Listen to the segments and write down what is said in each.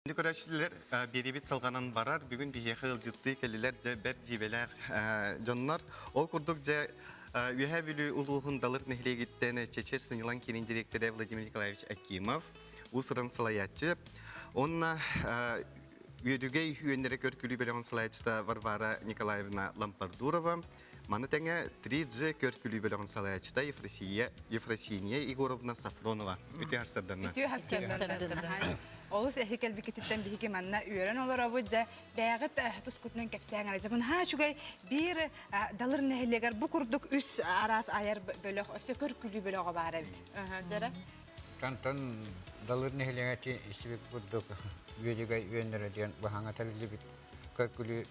Күндү көрөөччүлэр, биэриибит салҕанан барар. Бүгүн биһиэхэ ыалдьыттыы кэллилэр дьэ бэрт дьиибэлээх дьоннор. Ол курдук дьэ Үөһээ Бүлүү улууһун Далыр нэһилиэгиттэн Чэчир сынньалаҥ киинин дириэктэрэ Владимир Николаевич Акимов, уус-уран салайааччы, уонна Үөдүгэй үөннэрэ көр-күлүү бөлөҕүн салайааччыта Варвара Николаевна Лампардурова, маны тэҥэ 3G көр-күлүү бөлөҕүн салайааччыта Ефросинья, Ефросинья Егоровна Сафронова. Үтүө харсарданна. Үтүө харсарданна. Олус эһи кэлбиккититтэн биһиги манна үөрэн олоробут дьэ бэйэҕит тускутунан кэпсээҥ эрэ. Дьэ наһаа үчүгэй биир Далыр нэһилиэгэр бу курдук үс араас айар бөлөх өссө көр-күлүү бөлөҕө баар эбит. Дьэрэ. Тантан Далыр нэһилиэгэ истибит курдук үөдүгэй үөннэрэ диэн баһаҥа тэриллибит көр-күлүү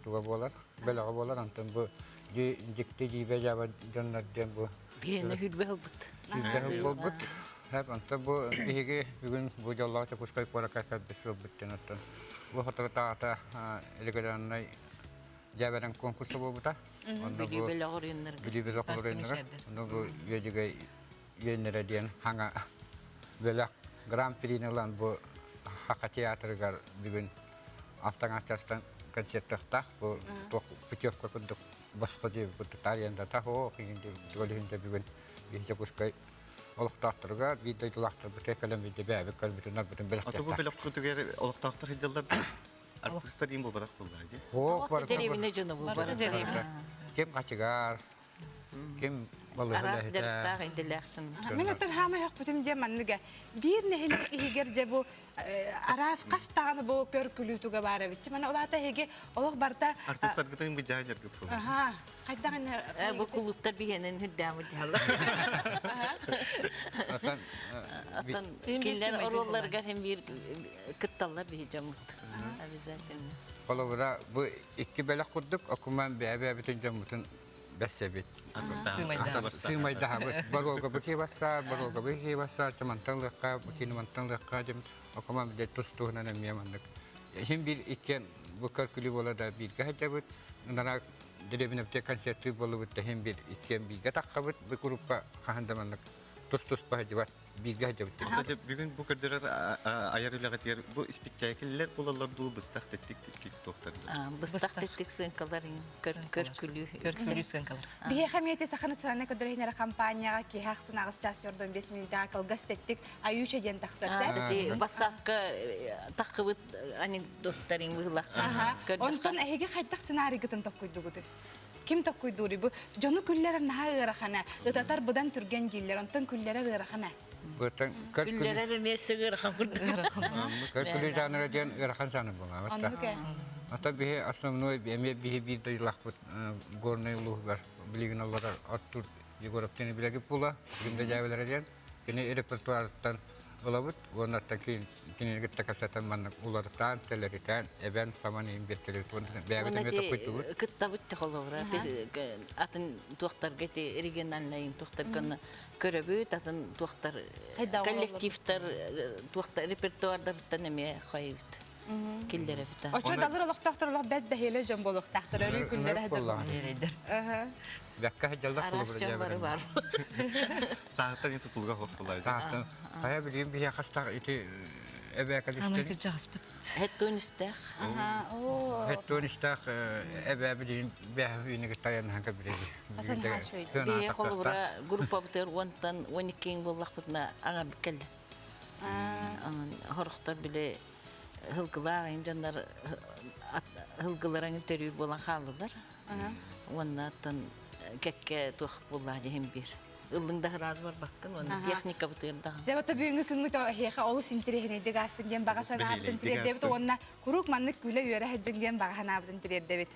туга буолар, бөлөҕө буолар. Онтон бу дьикти дьиибэ дьааба дьоннор диэн бу Биһиэнэ хүрбэ ылбыт. Хүрбэ ылбыт. Онтон бу биһиги бүгүн бу дьоллоох Дьокуускай куоракка кэлбит сылбыт диэн оттон бу соторутааҕыта региональнай дьээбэрэн конкурса буолбута. Бүлүү бөлөҕөр оройуоннарга. Бүлүү бөлөҕөр оройуоннарга. Онно бу Үөдүгэй үөннэрэ диэн хаҥа бөлөх гран-прини ылан бу Хаха театрыгар бүгүн Алтаҥаччастан концертыахтаах бу туох путевка курдук босхо диэбит таарыйандата оо киһин диэбит бүгүн биһи Дьокуускай олохтоохторугар биир дойдулаахтарбытыгар кэлэн биирдэ бэйэбит көрбүтүн нарбытын Ото бу бэлэхтиэхтээх. бөлөххүтүгэр олохтоохтор сылдьаллар да артыыстар диэн буолбатах буоллаа дии. Хоох Тоҕо дэриэбинэ дьоно бу барыта. барыта. Ким хачыгаар, ким балыһы Араас үлэһитэ. дьарыктаах идэлээх дьон. Мин оттон хаамай хөхпүтүм диэн манныга биир нэһилиэк иһигэр дьэ бу араас хас даҕаны бу көр-күлүү туга баар эбит. Мана улаата эһиги олох барыта Артыыстаргытын быдьаа дьаргыт буолар. Аха, хайдах ини Бу кулууптар биһиэнин үрдээн дьаллар. Отон Оттон кинилэр оруолларыгар хем биир кытталлар биһи дьоммут. Обязательно. Холобура, бу икки бөлөх курдук окуман бэйэ-бэйэбитин дьоммутун бэссэбит. Сыымайдаһабыт. Боруога бу бассаар, боруога бу бассаар, чамантан лыахха, бу мантан лыахха дем окуман биле тус-туһунан эмиэ маннык. Иһин биир иккиэн бу көр-күлүү буола да бииргэ сылдьабыт. Ынара дэриэбинэбитигэр концерттыыр буоллубут да иһин биир иккиэн бииргэ таххабыт. Бу группа хаһан да маннык тус-туспа сылдьыбат. Бииргэ сылдьабыт. Бүгүн бу көрдөрөр айар үлэҕитигэр бу испиктээкиллэр буолаллар дуу быстах тэттик титтик туохтар Быстах тэттик сыаҥкалар көр-күлүү. Көр-күлүү сыаҥкалар. Биһиэхэ эмиэ Саха национальнай көрдөрүүнэрэ компанияҕа киһи ахсын аҕыс чаас төрдөн 5 мүнүүтэҕэ кылгас тэттик Аюча диэн тахсар. Ити бассаапка таххыбыт анекдоттарыҥ быһылах. Онтон эһиги хайдах сценарийгытын токкуйдугутуй? Ким токкуйдууруй бу? Дьону күллэрэр наһаа ыарахана, ытатар быдан түргэн дииллэр, онтон күллэрэр ыарахана. Күллэрэр эмиэ ыарахан курдук. Көр-күлүү жанра диэн ыарахан жанр буолар. Оннук ээ. Ата биһи основной эмиэ биһи биир дойдулаахпыт Горнай улууһугар билигин олорор Артур Егоров диэн билэгит була, бүгүн да дьээбэлэрэ диэн. Кини репертуарыттан ылабыт уонна кинини кытта кэпсэтэн маннык уларытаан, тэлэритэн, эбэн, саман иһин биэртэлэбит уонна бэйэбит эмиэ токуйдубут. Кыттабыт да холобура атын туохтарга ити региональнай туохтарга көрөбүт, атын туохтар коллективтар туохтар репертуардарыттан эмиэ хойбут киллэрэбит. Очо далыр олохтоохтор олох бэт бэһиэлэ дьон буолуохтаахтар өрүү күннэрэ сылдьар. Бэккэ сылдьаллар Араас дьон бары бар. Саахтан тутулга хоптулар. Саахтан хайа билигин биһиэхэ хастаах ити эбээкэлистэн. Аны кырдьаҕаспыт. Хеттуун истээх. Хеттуун истээх эбээ билигин бэһ үйүнү тайанаһан кэбирэби. Биһиэ холобура группабытыгар уонтан 12 буоллахпытына аҥарбыт кэллэ. Хорохтор били һылгылаах дьоннор һылгыларан төрүүр буолан хааллылар. Уонна оттон кэккэ туох буоллаа диһин биир. Ыллыҥ да сразу барбаккын, уонна техника бытыырдаҕын. Зебата бүгүҥҥү күҥҥүт эһиэхэ олус интэриэһинэйдик аастын диэн баҕа санаабытын тириэрдэбит уонна куруук маннык күлэ-үөрэ сылдьыҥ диэн баҕа санаабытын тириэрдэбит.